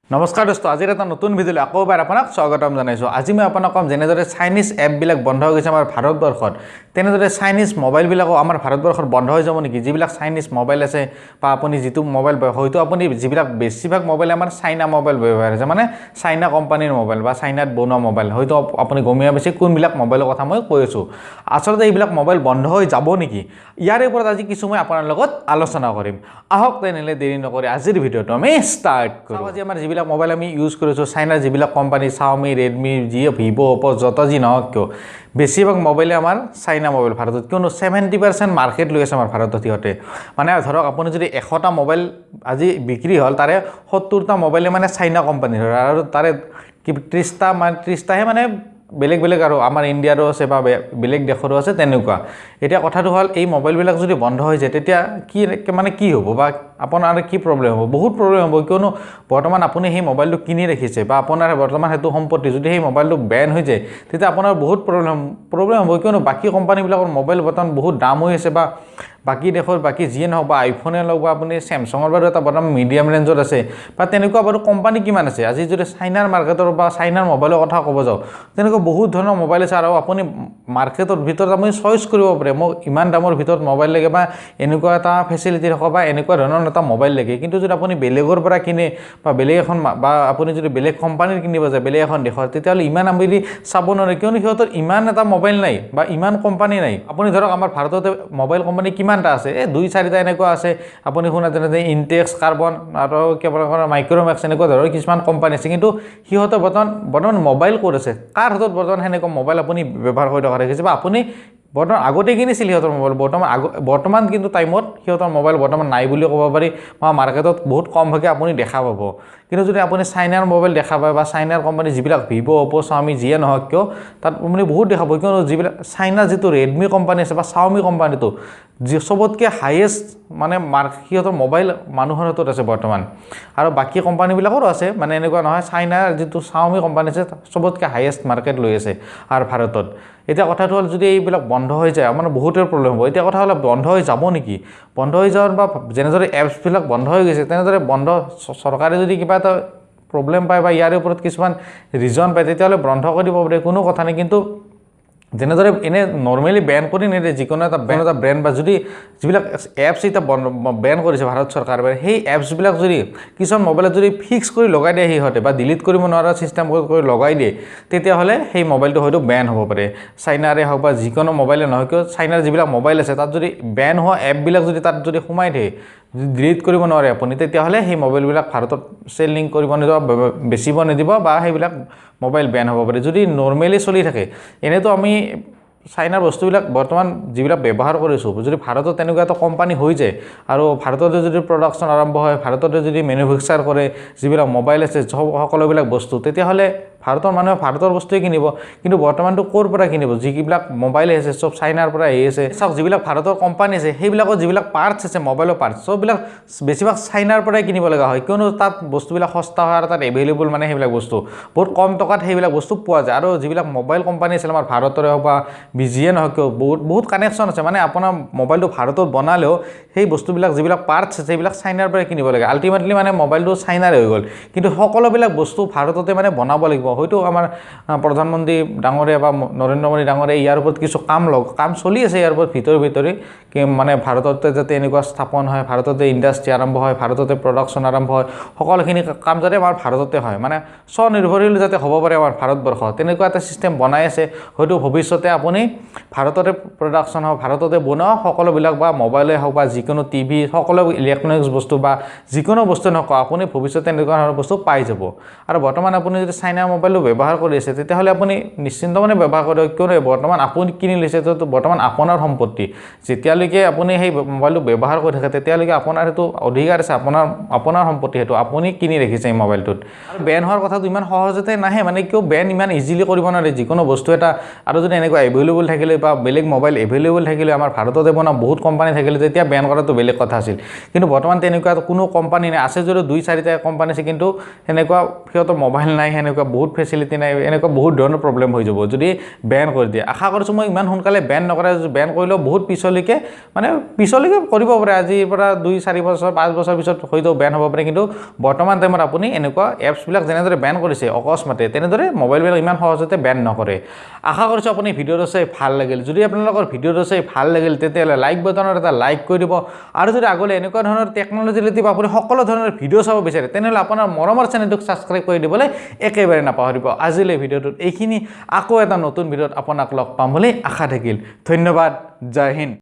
নমস্কাৰ দোস্ত, আজিৰ এটা নতুন ভিডিঅ'লৈ আকৌ এবাৰ আপোনাক স্বাগতম জনাইছোঁ। আজি মই আপোনাক ক'ম যেনেদৰে চাইনিজ এপবিলাক বন্ধ হৈ গৈছে আমাৰ ভাৰতবৰ্ষত, তেনেদৰে চাইনিজ মোবাইলবিলাকো আমাৰ ভাৰতবৰ্ষত বন্ধ হৈ যাব নেকি? যিবিলাক চাইনিজ মোবাইল আছে বা আপুনি যিটো মোবাইল, হয়তো আপুনি যিবিলাক বেছিভাগ মোবাইল আমাৰ চাইনা মোবাইল ব্যৱহাৰ হৈছে, মানে চাইনা কোম্পানীৰ মোবাইল বা চাইনাত বনোৱা মোবাইল, হয়তো আপুনি গমেই পাইছে কোনবিলাক মোবাইলৰ কথা মই কৈ আছোঁ। আচলতে এইবিলাক মোবাইল বন্ধ হৈ যাব নেকি, ইয়াৰে ওপৰত আজি কিছু মই আপোনাৰ লগত আলোচনা কৰিম। আহক তেনেহ'লে দেৰি নকৰি আজিৰ ভিডিঅ'টো আমি ষ্টাৰ্ট কৰোঁ। আজি আমাৰ যিবিলাক মোবাইল আমি ইউজ কৰিছোঁ, চাইনাৰ যিবিলাক কোম্পানী চাওমি, ৰেডমি, যি ভিভ', অপ', যত যি নহওক কিয়, বেছিভাগ মোবাইলে আমাৰ চাইনা মোবাইল ভাৰতত। কিয়নো 70% মাৰ্কেট লৈ আছে আমাৰ ভাৰতত সিহঁতে। মানে ধৰক আপুনি যদি 100টা মোবাইল আজি বিক্ৰী হ'ল, তাৰে 70টা মোবাইলে মানে চাইনা কোম্পানীৰ হয়, আৰু তাৰে কি 30টা মানে 30টাহে মানে বেলেগ বেলেগ আৰু আমাৰ ইণ্ডিয়াৰো আছে বা বেলেগ দেশৰো আছে তেনেকুৱা। এতিয়া কথাটো হ'ল, এই মোবাইলবিলাক যদি বন্ধ হৈ যায় তেতিয়া কি মানে কি হ'ব বা আপোনাৰ কি প্ৰব্লেম হ'ব? বহুত প্ৰব্লেম হ'ব। কিয়নো বৰ্তমান আপুনি সেই মোবাইলটো কিনি ৰাখিছে বা আপোনাৰ বৰ্তমান সেইটো সম্পত্তি, যদি সেই মোবাইলটো বেন হৈ যায় তেতিয়া আপোনাৰ বহুত প্ৰব্লেম হ'ব। কিয়নো বাকী কোম্পানীবিলাকৰ মোবাইল বৰ্তমান বহুত দাম হৈ আছে, বা বাকী দেশৰ বাকী যিয়ে নহওক, বা আইফোনে লওক বা আপুনি চেমচাঙৰ বাৰু এটা বৰ্তমান মিডিয়াম ৰেঞ্জত আছে বা তেনেকুৱা বাৰু কোম্পানী কিমান আছে। আজি যদি চাইনাৰ মাৰ্কেটৰ বা চাইনাৰ মোবাইলৰ কথা ক'ব যাওঁ, তেনেকুৱা বহুত ধৰণৰ মোবাইল আছে, আৰু আপুনি মাৰ্কেটৰ ভিতৰত আপুনি চইচ কৰিব পাৰে, মোক ইমান দামৰ ভিতৰত মোবাইল লাগে বা এনেকুৱা এটা ফেচিলিটি থকা বা এনেকুৱা ধৰণৰ এটা মোবাইল লাগে। কিন্তু যদি আপুনি বেলেগৰ পৰা কিনে বা বেলেগ এখন বা আপুনি যদি বেলেগ কোম্পানীৰ কিনিব যায় বেলেগ এখন দেশৰ, তেতিয়াহ'লে ইমান আপুনি চাব নোৱাৰে, কিয়নো সিহঁতৰ ইমান এটা মোবাইল নাই বা ইমান কোম্পানী নাই। আপুনি ধৰক আমাৰ ভাৰততে মোবাইল কোম্পানী কিমানটা আছে, এই 2-4টা এনেকুৱা আছে। আপুনি শুনা যেনে ইনটেক্স, কাৰ্বন আৰু কিবা মাইক্ৰ'মেক্স, এনেকুৱা ধৰণৰ কিছুমান কোম্পানী আছে। কিন্তু সিহঁতে বৰ্তমান মোবাইল ক'ত আছে, কাৰ হাতত বৰ্তমান সেনেকুৱা মোবাইল আপুনি ব্যৱহাৰ কৰি থকা দেখিছে বা আপুনি বৰ্তমান আগতে কিনিছিল সিহঁতৰ মোবাইল, বৰ্তমান কিন্তু টাইমত সিহঁতৰ মোবাইল বৰ্তমান নাই বুলি ক'ব পাৰি বা মাৰ্কেটত বহুত কমভাগে আপুনি দেখা পাব। কিন্তু যদি আপুনি চাইনাৰ মোবাইল দেখা পায় বা চাইনাৰ কোম্পানী যিবিলাক ভিভ', অপ', চাওমি যিয়ে নহওক কিয়, তাত আপুনি বহুত দেখা পাব। কিয়নো যিবিলাক চাইনাৰ যিটো ৰেডমি কোম্পানী আছে বা চাওমি কোম্পানীটো যি চবতকৈ হায়েষ্ট মানে সিহঁতৰ মোবাইল মানুহৰ হাতত আছে বৰ্তমান, আৰু বাকী কোম্পানীবিলাকৰো আছে, মানে এনেকুৱা নহয়। চাইনাৰ যিটো চাওমি কোম্পানী আছে চবতকৈ হায়েষ্ট মাৰ্কেট লৈ আছে আৰু ভাৰতত। এতিয়া কথাটো হ'ল, যদি এইবিলাক বন্ধ হৈ যায় আমাৰ বহুতৰ প্ৰব্লেম হ'ব। এতিয়া কথা হ'ল, বন্ধ হৈ যাব নেকি? বন্ধ হৈ যোৱাৰ বা যেনেদৰে এপছবিলাক বন্ধ হৈ গৈছে, তেনেদৰে বন্ধ চৰকাৰে যদি কিবা এটা প্ৰব্লেম পায় বা ইয়াৰ ওপৰত কিছুমান ৰিজন পায়, তেতিয়াহ'লে বন্ধ কৰি দিব পাৰে, কোনো কথা নাই। কিন্তু যেনেদৰে এনে নৰ্মেলি বেন কৰি নিদিয়ে যিকোনো এটা ব্ৰেণ্ড বা যদি যিবিলাক এপছ এতিয়া বেন কৰিছে ভাৰত চৰকাৰে, সেই এপছবিলাক যদি কিছুমান মোবাইলত যদি ফিক্স কৰি লগাই দিয়ে সিহঁতে বা ডিলিট কৰিব নোৱাৰা ছিষ্টেম কৰি লগাই দিয়ে, তেতিয়াহ'লে সেই মোবাইলটো হয়তো বেন হ'ব পাৰে। চাইনাৰে হওক বা যিকোনো মোবাইলে নহয় কিয়, চাইনাৰ যিবিলাক মোবাইল আছে তাত যদি বেন হোৱা এপবিলাক যদি তাত যদি সোমাই দিয়ে, ডিলিট কৰিব নোৱাৰে আপুনি, তেতিয়াহ'লে সেই মোবাইলবিলাক ভাৰতত চেলিং কৰিব নিদিব, বেচিব নিদিব বা সেইবিলাক মোবাইল বেন হ'ব পাৰে যদি নৰ্মেলি চলি থাকে। এনেইতো আমি চাইনাৰ বস্তুবিলাক বৰ্তমান যিবিলাক ব্যৱহাৰ কৰিছোঁ, যদি ভাৰতত তেনেকুৱা এটা কোম্পানী হৈ যায় আৰু ভাৰততে যদি প্ৰডাকশ্যন আৰম্ভ হয়, ভাৰততে যদি মেনুফেকচাৰ কৰে যিবিলাক মোবাইল আছে সকলোবিলাক বস্তু, তেতিয়াহ'লে ভাৰতৰ মানুহে ভাৰতৰ বস্তুৱে কিনিব। কিন্তু বৰ্তমানটো ক'ৰ পৰা কিনিব? যিবিলাক মোবাইল আহিছে চব চাইনাৰ পৰা আহি আছে। চাওক, যিবিলাক ভাৰতৰ কোম্পানী আছে সেইবিলাকত যিবিলাক পাৰ্টছ আছে, মোবাইলৰ পাৰ্টছ, চববিলাক বেছিভাগ চাইনাৰ পৰাই কিনিব লগা হয়। কিয়নো তাত বস্তুবিলাক সস্তা হয় আৰু তাত এভেইলেবল, মানে সেইবিলাক বস্তু বহুত কম টকাত সেইবিলাক বস্তু পোৱা যায়। আৰু যিবিলাক মোবাইল কোম্পানী আছিল আমাৰ ভাৰতৰে হওক বা যিয়ে নহওক কিয়, বহুত বহুত কানেকশ্যন আছে। মানে আপোনাৰ মোবাইলটো ভাৰতত বনালেও সেই বস্তুবিলাক যিবিলাক পাৰ্টছ আছে সেইবিলাক চাইনাৰ পৰাই কিনিব লাগে। আল্টিমেটলি মানে মোবাইলটো চাইনাৰে হৈ গ'ল, কিন্তু সকলোবিলাক বস্তু ভাৰততে মানে বনাব লাগিব। হয়তো আমাৰ প্ৰধানমন্ত্ৰী ডাঙৰীয়া বা নৰেন্দ্ৰ মোদী ডাঙৰীয়া ইয়াৰ ওপৰত কিছু কাম চলি আছে ইয়াৰ ওপৰত ভিতৰি ভিতৰি, কি মানে ভাৰততে যাতে এনেকুৱা স্থাপন হয়, ভাৰততে ইণ্ডাষ্ট্ৰি আৰম্ভ হয়, ভাৰততে প্ৰডাকশ্যন আৰম্ভ হয়, সকলোখিনি কাম যাতে আমাৰ ভাৰততে হয়, মানে স্বনিৰ্ভৰশীল যাতে হ'ব পাৰে আমাৰ ভাৰতবৰ্ষ, তেনেকুৱা এটা ছিষ্টেম বনাই আছে। হয়তো ভৱিষ্যতে আপুনি ভাৰততে প্ৰডাকশ্যন হওক, ভাৰততে বনোৱা সকলোবিলাক বা মোবাইলে হওক বা যিকোনো টিভি, সকলো ইলেক্ট্ৰনিক্স বস্তু বা যিকোনো বস্তু নহওক, আপুনি ভৱিষ্যতে এনেকুৱা ধৰণৰ বস্তু পাই যাব। আৰু বৰ্তমান আপুনি যদি চাইনা মোবাইলটো ব্যৱহাৰ কৰি আছে, তেতিয়াহ'লে আপুনি নিশ্চিন্ত মানে ব্যৱহাৰ কৰিব। কিয়নো বৰ্তমান আপুনি কিনি লৈছে, তো বৰ্তমান আপোনাৰ সম্পত্তি। যেতিয়ালৈকে আপুনি সেই মোবাইলটো ব্যৱহাৰ কৰি থাকে, তেতিয়ালৈকে আপোনাৰ সেইটো অধিকাৰ আছে, আপোনাৰ সম্পত্তি, সেইটো আপুনি কিনি ৰাখিছে এই মোবাইলটোত। আৰু বেন হোৱাৰ কথাটো ইমান সহজতে নাহে, মানে কিয় বেন ইমান ইজিলি কৰিব নোৱাৰে যিকোনো বস্তু এটা। আৰু যদি এনেকুৱা এভেইলেবল থাকিলে বা বেলেগ মোবাইল এভেইলেবল থাকিলে, আমাৰ ভাৰততে বনোৱা বহুত কোম্পানী থাকিলে, তেতিয়া বেন কৰাটো বেলেগ কথা আছিল। কিন্তু বৰ্তমান তেনেকুৱা কোনো কোম্পানী নাই, আছে যদিও 2-4টা কোম্পানী আছে, কিন্তু সেনেকুৱা সিহঁতৰ মোবাইল নাই, সেনেকুৱা বহুত বহুত ফেচিলিটি নাই, এনেকুৱা বহুত ধৰণৰ প্ৰব্লেম হৈ যাব যদি বেন কৰি দিয়ে। আশা কৰিছোঁ মই ইমান সোনকালে বেন নকৰে, বেন কৰিলেও বহুত পিছলৈকে, মানে পিছলৈকে কৰিব পাৰে, আজিৰ পৰা 2 4 বছৰ 5 বছৰ পিছত হয়তো বেন হ'ব পাৰে। কিন্তু বৰ্তমান টাইমত আপুনি এনেকুৱা এপছবিলাক যেনেদৰে বেন কৰিছে অকস্মাতে, তেনেদৰে মোবাইলবিলাক ইমান সহজতে বেন নকৰে। আশা কৰিছোঁ আপুনি ভিডিঅ'টো চাই ভাল লাগিল। যদি আপোনালোকৰ ভিডিঅ'টো চাই ভাল লাগিল তেতিয়াহ'লে লাইক বাটনত এটা লাইক কৰি দিব, আৰু যদি আগলৈ এনেকুৱা ধৰণৰ টেকন'লজি ৰিলেটিভ আপুনি সকলো ধৰণৰ ভিডিঅ' চাব বিচাৰে তেনেহ'লে আপোনাৰ মৰমৰ চেনেলটোক ছাবস্ক্ৰাইব কৰি দিবলৈ একেবাৰে নাপাহৰিব। আজিলৈ ভিডিঅ'টোত এইখিনি, আকৌ এটা নতুন ভিডিঅ'ত আপোনাক লগ পাম বুলি আশা থাকিল। ধন্যবাদ, জয় হিন্দ।